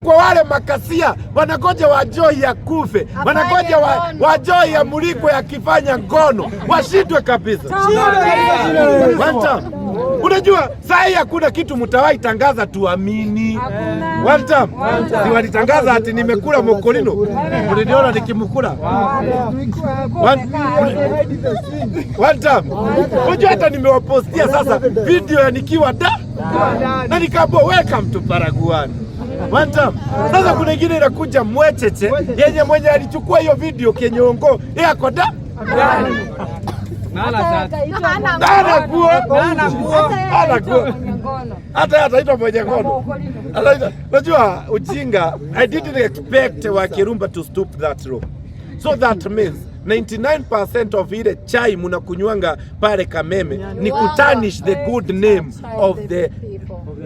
Kwa wale makasia wanagoja Wajoi akufe, wanagoja Wajoi amulikwe akifanya ngono, washindwe kabisa. One time. Unajua saa hii hakuna kitu mtawahi tangaza tuamini. One time. Si walitangaza ati nimekula mokolino, mliniona nikimkula. One time. Unajua hata nimewapostia sasa video ya nikiwa da na nikaambiwa, "Welcome to Paraguan." One time. Sasa kuna ingine inakuja mwecheche yenye mwenye alichukua hiyo video kenyongo yeye ako da ana nguo, ana nguo, hata ataitwa mwenye ngono. Unajua ujinga, I didn't expect Wakirumba to stoop that low. So that means 99% of ile chai munakunywanga pale Kameme ni kutarnish the good name of the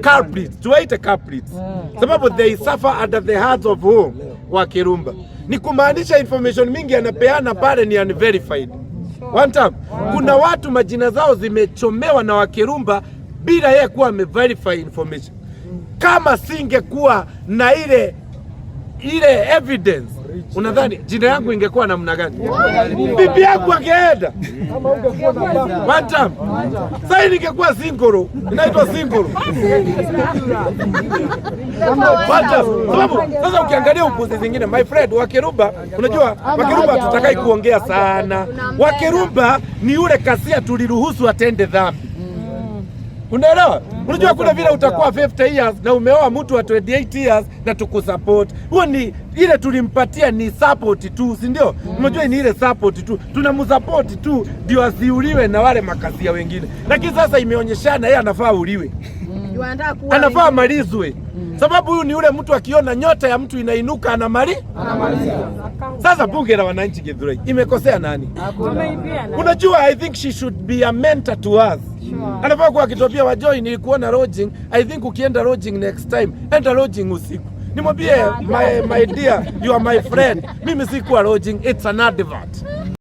culprits. Tuwaite culprits. Sababu they suffer under the hands of whom? Wakirumba. Ni kumaanisha information mingi anapeana pale ni unverified. One time, kuna watu majina zao zimechomewa na Wakirumba bila yeye kuwa ameverify information. Kama singekuwa na ile evidence, unadhani jina yangu ingekuwa namna gani? Bibi yangu angeenda. One time. Sasa ningekuwa single, inaitwa single. One time. Sababu sasa ukiangalia upuzi zingine, my friend, Wakirumba, unajua Wakirumba tutakai kuongea sana. Wakirumba ni yule kasia tuliruhusu atende dhambi. Unaelewa? Unajua kuna vile utakuwa 50 years na umeoa mtu wa 28 years na tukusupport. Huo ni ile tulimpatia ni support tu, si ndio? Unajua ni ile support tu. Tunamsupport tu ndio asiuliwe na wale makasia wengine. Lakini sasa imeonyeshana yeye anafaa uliwe. Anafaa amalizwe. Sababu huyu ni yule mtu akiona nyota ya mtu inainuka anamali. Sasa Bunge la Wananchi Githurai imekosea nani? Unajua, I think she should be a mentor to us. Anafaa kuwa akituambia, "Wajoi, nilikuona lodging. I think ukienda lodging next time, enda lodging usiku." Nimwambie, my dear, you are my friend. Mimi sikuwa lodging, it's an advert.